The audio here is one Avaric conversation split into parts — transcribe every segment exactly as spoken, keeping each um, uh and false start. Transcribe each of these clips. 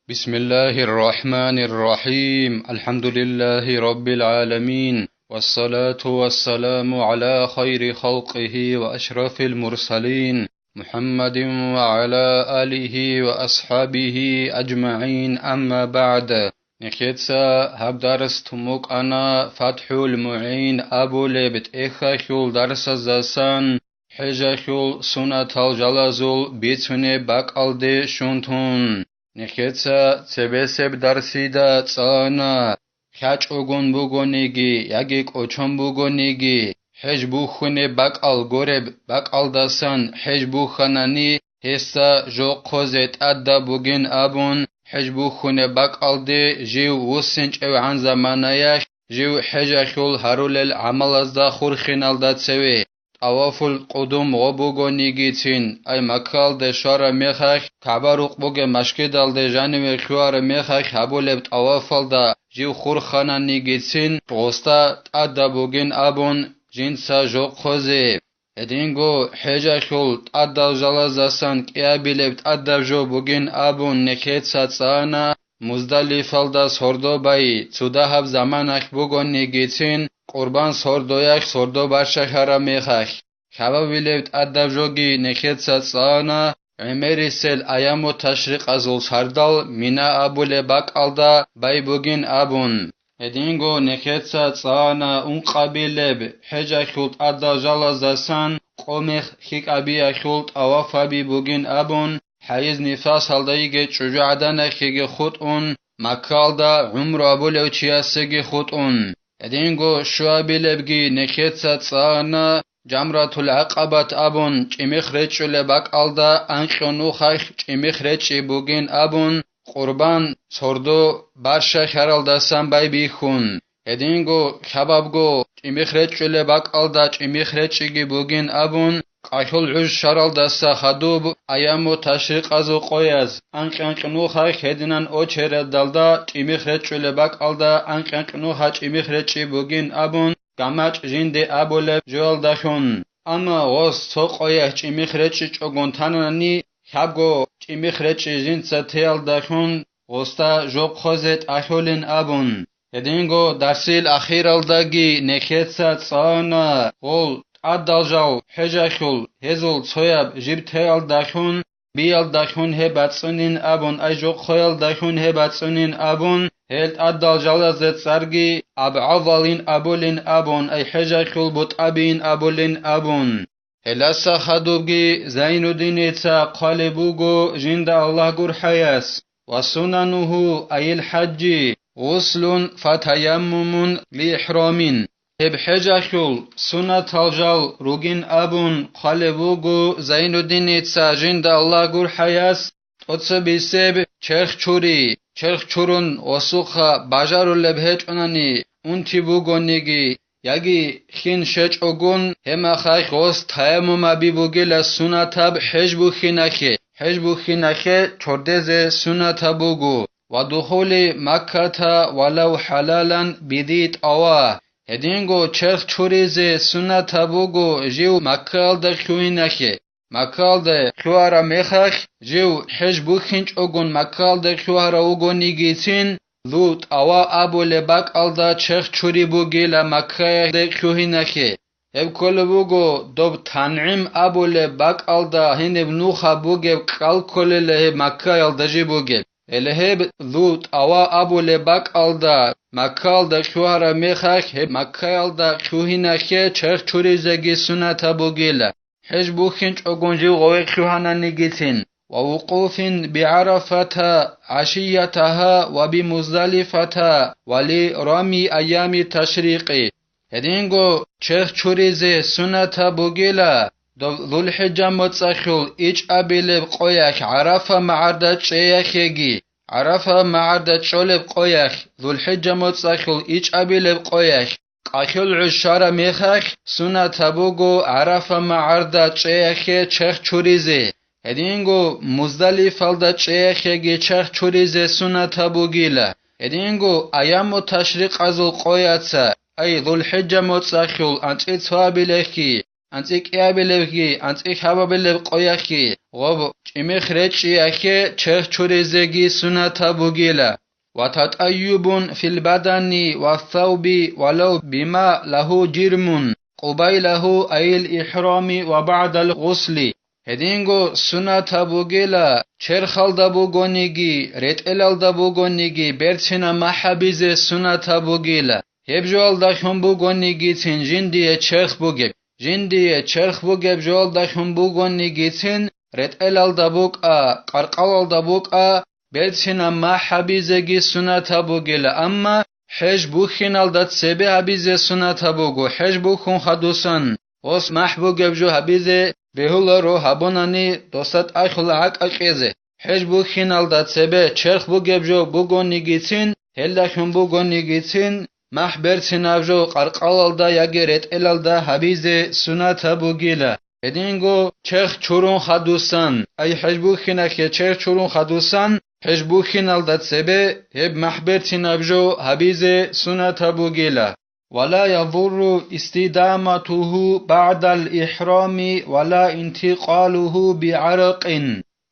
بسم الله الرحمن الرحيم. الحمد لله رب العالمين. والصلاة والسلام على خير خلقه وأشرف المرسلين محمد وعلى آله وأصحابه أجمعين. أما بعد. Нехеца гьаб дарс тумукъана ФатхӀул МугӀин абулеб тӀехьалъул дарсаздасан хӀежалъул сунатал жалазул бицунеб бакӀалде щун тун. Нехеца цебесеб дарсида цӀана, хьачӀогун бугониги яги кӀочон бугониги, хӀеж бухьунеб бакӀал гуреб бакӀалдасан хӀеж бухьанани, гьесда жо хъозе тӀадаб бугин абун, хӀеж бухьунеб бакӀалде жив вуссинчӀевгӀан заманаялъ, жив хӀежалъул гьарулел гӀамалазда хурхиналда цеве, тӀавафул къудум гъо бугонигицин, ай Маккаялде щвараб мехалъ, КагӀба рукъ бугеб машгидалде жаниве лъугьараб мехалъ гьабулеб тӀавафалда жив хурхананигицин, гъосда тӀадаб бугин абун, жинца жо хъозе. Гьединго хӀежалъул тӀадал жалаздасан кӀиабилеб тӀадаб жо бугин абун нехеца цӀана, Муздалифалда сордо бай цо дагьаб заманалъ бугонигицин, къурбан сордоялъ сордо бащалъараб мехалъ. Хьабабилеб тӀадаб жоги нехеца цӀана, гӀемерисел аяму ташрикъазул сардал Мина абулеб бакӀалда бай бугин абун. Гьединго нехеца цӀана ункъабилеб хӀежалъул тӀадал жалаздасан къо мех хьикӀабиялъул тӀавафаби бугин абун, хӀайз-нифасалда йигей чӀужугӀаданалъеги хутӀун, Маккалда гӀумру абулев чиясеги хутӀун. Гьединго щуабилебги нехеца цӀана Жамратул-ГӀакъабат абун чӀимих речӀчӀулеб бакӀалда анкьго нухалъ чӀимих речӀчӀи бугин абун, къурбан сордо барща хьаралдасан байбихьун, гьединго хьабабго чӀимих речӀчӀулеб бакӀалда чӀимих речӀчӀиги бугин абун, къалъул гӀуж щваралдаса хадуб аяму ташрикъазул къояз анкь-анкь нухалъ гьединан очередалда чӀимих речӀчӀулеб бакӀалда анкь-анкь нуха чӀимих речӀчӀи бугин абун, гамачӀ жинде абулеб жоялдалъун. Амма гъос цо къоялъ чӀимих речӀчӀичӀогун танани, хьабго чӀимих речӀчӀи жинца теялдалъун гъосда жо хъозе тӀалъулин абун. Гьединго дарсил ахиралдаги нехеца цӀана гъол тӀадал жал хӀежалъул гьезул цояб жиб теялдалъун, биялдалъун гьеб бацӀцӀунин абун, ай жохъоялдалъун гьеб бацӀцӀунин абун, гьел тӀадал жалазде цӀарги АбгӀавалин абулин абун, ай хӀежалъул бутӀабиин абулин абун. Гьелдаса хадубги Зайнуддиница хъвалеб буго жинда Аллагь гурхӀаяс: «Ва сунануху, ай хӀажи, гъуслун фатаяммумун лиихӀрамин». Гьеб хӀежалъул сунатал жал ругин абун хъвалеб буго Зайнуддиница жинда Аллагь гурхӀаяс, тӀоцебесеб черх чури, черх чурун гъосухъа бажарулеб гьечӀонани, унти бугониги, яги хин щечӀогун, гьеб мехалъ гъос таяммум гьаби бугила сунатаб хӀеж бухьиналъе, хӀеж бухьиналъе чордезе сунатаб буго, ва духули Макката валав хӀалалан биди тӀава. Гьединго черх чуризе сунатаб буго жив Маккаялда лъугьиналъе. Маккаялда лъугьараб мехалъ, жив хӀеж бухьинчӀогун Маккаялда лъугьарав вугонигицин, Зу ТӀава абулеб бакӀалда черх чури бугила Маккаялда лъугьиналъе. Гьеб кколеб буго доб ТангӀим абулеб бакӀалда гьениб нуха бугеб кӀал кколела гьеб Маккаялда жиб бугеб. Гьеле гьеб Зу ТӀава абулеб бакӀалда Маккаялда лъугьараб мехалъ, гьеб Маккаялда лъугьиналъе черх чуризеги сунатаб бугила, хӀеж бухьинчӀогун жив гъове лъугьананигицин, ва вукъуфин бигӀарафата гӀашиятаха ва бимуздалифата ва ли рами аями ташрикъи. Гьединго черх чуризе сунатаб бугила, доб ЗулхӀиджа моцӀалъул ичӀабилеб къоялъ ГӀарафа магӀарда чӀеялъеги, ГӀарафа магӀарда чӀолеб къоялъ, ЗулхӀиджа моцӀалъул ичӀабилеб къоялъ, къалъул гӀуж щвараб мехалъ, сунатаб буго ГӀарафа магӀарда чӀеялъе черх чуризе. Гьединго Муздалифалда чӀеялъеги черх чуризе сунатаб бугила. Гьединго аяму ташрикъазул къояца, ай ЗулхӀиджа моцӀалъул анцӀила цоабилелъги, анцӀи кӀиабилебги, анцӀи хабабилеб къояхъги, гъоб чӀимих речӀчӀиялъе черх чуризеги сунатаб бугила. وتطيب في البدن والثوب ولو بما له جرم قبيله أي الإحرام وبعد الغسل. Гьединго сунатаб бугила, черхалда бугониги, ретӀелалда бугониги, берцинаб махӀ гьабизе сунатаб бугила. Гьеб жоялдалъун бугонигицин жиндие черх бугеб, жиндие черх бугеб жоялдалъун бугонигицин, ретӀелалда букӀа, къаркъалалда букӀа, берцинаб махӀ гьабизеги сунатаб бугила, амма хӀеж бухьиналда цебе гьабизе сунатаб буго, хӀеж бухьун хадусан, гъос махӀ бугеб жо гьабизе бегьуларо гьабунани, досда тӀахьула гӀакӀа кьезе. ХӀеж бухьиналда цебе черх бугеб жо бугонигицин, гьелдалъун бугонигицин, махӀ берцинаб жо къаркъалалда яги ретӀелалда гьабизе сунатаб бугила. Гьединго черх чурун хадусан, ай хӀеж бухьиналъе черх чурун хадусан, хӀеж бухьиналда цебе гьеб махӀ берцинаб жо гьабизе сунатаб бугила. ولا يضر استدامته بعد الإحرام ولا انتقاله بعرق.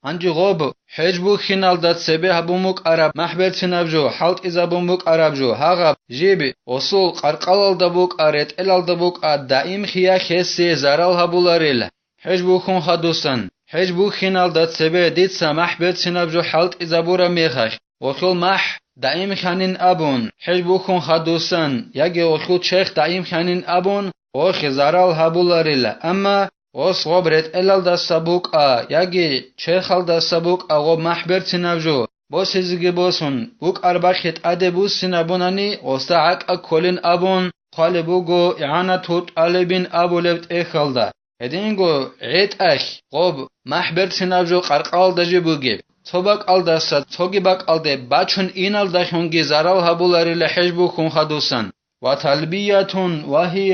Гьанже гъоб, хӀеж бухьиналда цебе гьабун букӀараб махӀ берцинаб жо, хӀалтӀизабун букӀараб жо, гьагъаб жиб, гъосул къаркъалалда букӀа, ретӀелалда букӀа, даимлъиялъ гьесие зарал гьабуларила. ХӀеж бухьун хадусан, хӀеж бухьиналда цебе дица махӀ берцинаб жо хӀалтӀизабураб мехалъ, гъолъул махӀ даимлъанин абун, хӀеж бухьун хадусан, яги гъолъул черх даимлъанин абун, гъолъ зарал гьабуларила, амма гъос гъоб ретӀелалдаса букӀа яги черхалдаса букӀа гъоб махӀ берцинаб жо, босизеги босун, букӀараб бахъи тӀаде буссинабунани, гъосда гӀакӀа кколин абун хъвалеб буго ИгӀанату тӀалибин абулеб тӀехьалда. Гьединго гӀетӀалъ гъоб махӀ берцинаб жо къаркъалда жиб бугеб, цо бакӀалдаса цоги бакӀалде бачун иналдалъунги зарал гьабуларила хӀеж бухьун хадусан. وتلبية وهي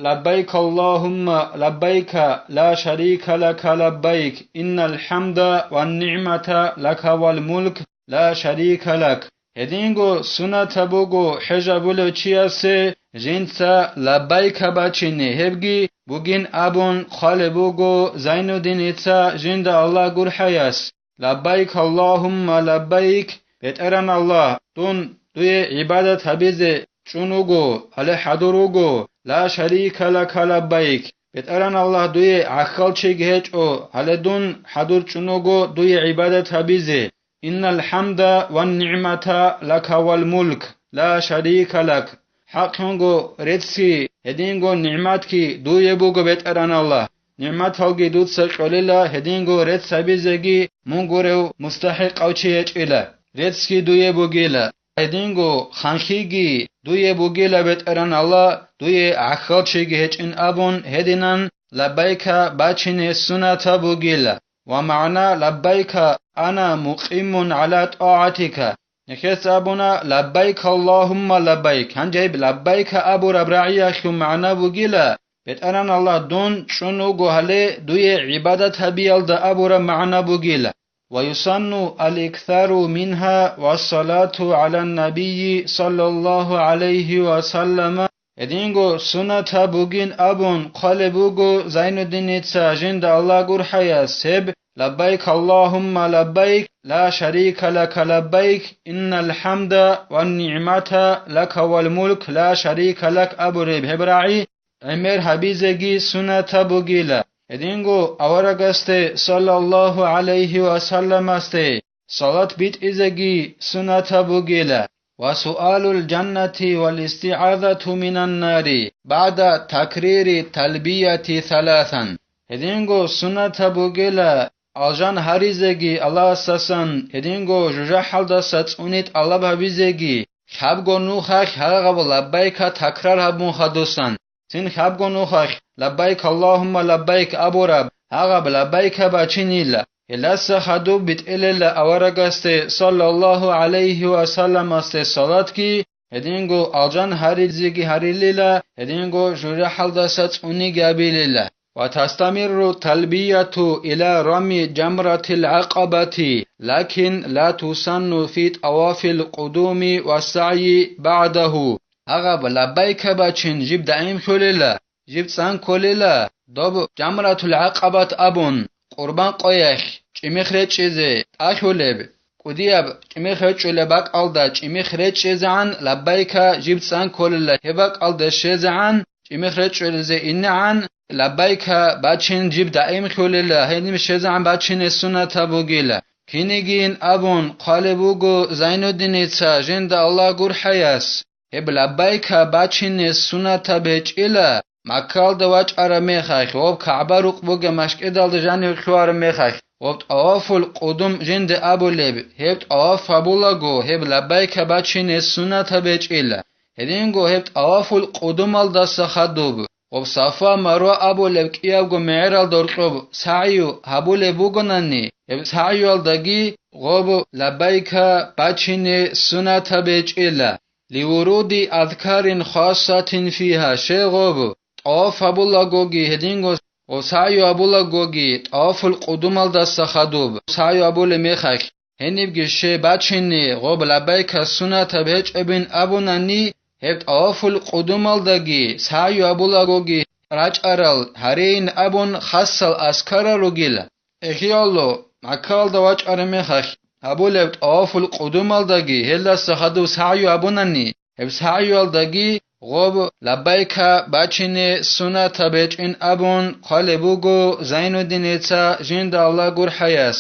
لبيك اللهم لبيك لا شريك لك لبيك إن الحمد والنعمة لك والملك لا شريك لك. Гьединго сунатаб буго хӀеж гьабулев чиясе жинца лаббайка бачине, гьебги бугин абун хъвалеб буго Зайнуддиница жинда Аллагь гурхӀаяс: «Лаббайк, Аллагьумма лаббайк, БетӀеран Аллагь, дун дуе гӀибадат гьабизе чӀун вуго, гьале хӀадур вуго, ла шарика лака лаббайк, БетӀеран Аллагь, дуе гӀахьал чиги гьечӀо, гьале дун хӀадур чӀун вуго дуе гӀибадат гьабизе. Иннал хӀамда ван нигӀмата лака вал мулк, ла шарика лак. ХӀакълъунго реццги, гьединго нигӀматги дуе буго, БетӀеран Аллагь. НигӀматалги дуца кьолила, гьединго рецц гьабизеги мун гурев мустахӀикъав чи гьечӀила. Реццги дуе бугила, гьединго ханлъиги дуе бугила, БетӀеран Аллагь, дуе гӀахьал чиги гьечӀин абун гьединан лаббайка бачине сунатаб бугила. Ва магӀна лаббайка ана мукъимун гӀала тӀагӀатика. Нехеца абуна: «Лаббайк, Аллагьумма лаббайк». Гьанже гьеб «лаббайка» абураб рагӀиялъул магӀна бугила: «БетӀеран Аллагь, дун чӀун вуго гьале дуе гӀибадат гьабиялда» абураб магӀна бугила. Ва юсанну ал-иксару мингьа ва салату гӀалан набийи саллаллагьу гӀалайгьи ва саллама. Гьединго сунатаб бугин абун хъвалеб буго Зайнуддиница жинда Аллагь гурхӀаяс гьеб: «Лаббайк, Аллагьумма лаббайк, ла шарика лака лаббайк, иннал хӀамда ван нигӀмата лака вал мулк, ла шарика лак» абуреб гьеб рагӀи гӀемер гьабизеги сунатаб бугила. Гьединго аварагасде саллаллагьу гӀалайгьи ва салламасде салат битӀизеги сунатаб бугила. Ва суалул жаннати вал истигӀазату минан нари баъда такрири талбияти саласан. Гьединго сунатаб бугила алжан гьаризеги Аллагьасдасан, гьединго жужахӀалдаса цӀуни тӀалаб гьабизеги, лъабго нухалъ гьагъаб лаббайка такрар гьабун хадусан. Цин лъабго нухалъ «Лаббайк, Аллагьумма лаббайк» абураб гьагъаб лаббайка бачинила. Гьелдаса хадуб битӀелила аварагасде саллаллагьу гӀалайгьи ва салламасде салатги, гьединго алжан гьаризеги гьарилила, гьединго жужахӀалдаса цӀуниги абилила. Ва тастамирру талбияту иля рами жамратил гӀакъабати, лакин ла тусанну фи тӀавафил къудуми ва сагӀйи баъдагьу. Гьагъаб лаббайка бачин жиб даимлъулила, жиб цӀанкколила, доб Жамратул ГӀакъабат абун, къурбан къоялъ чӀимих речӀчӀизе тӀалъулеб, кӀудияб чӀимих речӀчӀулеб бакӀалда чӀимих речӀчӀизегӀан лаббайка жиб цӀан кколила, гьеб бакӀалда щвезегӀан чӀимих речӀчӀулезе инегӀан лаббайка бачин жиб даимлъулила, гьедин щвезегӀан бачине сунатаб бугила. Кинигин абун хъвалеб буго Зайнуддиница, жинда Аллагь гурхӀаяс. Гьеб лаббайка бачине сунатаб гьечӀила, Маккалда вачӀараб мехалъ, гъоб КагӀба рукъ бугеб машкӀидалда жанив лъугьараб мехалъ, гъоб тӀавафул къудум жинда абулеб, гьеб тӀаваф гьабулаго, гьеб лаббайка бачине сунатаб гьечӀила. Гьединго гьеб тӀавафул къудумалдаса хадуб, гъоб Сафа Марва абулеб кӀиябго мегӀералда гьоркьоб сагӀю гьабулеб бугонани, гьеб сагӀюялдаги гъоб лаббайка бачине сунатаб гьечӀила. Ливуруди азкарин хасатин фиха, щегъоб тӀаваф гьабулагоги, гьединго гъоб сагӀю гьабулагоги, тӀавафул къудумалдаса хадуб сагӀю гьабулеб мехалъ, гьенибги щай бачине гъоб лаббайка сунатаб гьечӀебин абунани, гьеб тӀавафул къудумалдаги сагӀю гьабулагоги рачӀарал гьарейин абун хасал азкарал ругила. Эхиялъо, Маккалда вачӀараб мехалъ гьабулеб тӀавафул къудумалдаги гьелдаса хадуб сагӀю гьабунани, гьеб сагӀюялдаги гъоб лаббайка бачине сунатаб гьечӀин абун хъвалеб буго Зайнуддиница, жинда Аллагь гурхӀаяс.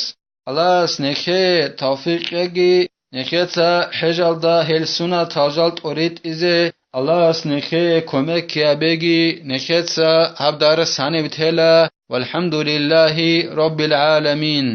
Аллагьас нехее тавфикъ кьеги, нехеца хӀежалда гьел сунатал жал тӀоритӀизе, Аллагьас нехее кумек кьабеги, нехеца гьаб дарс гьаниб тела. ВалхӀамдулиллагьи раббил гӀаламин.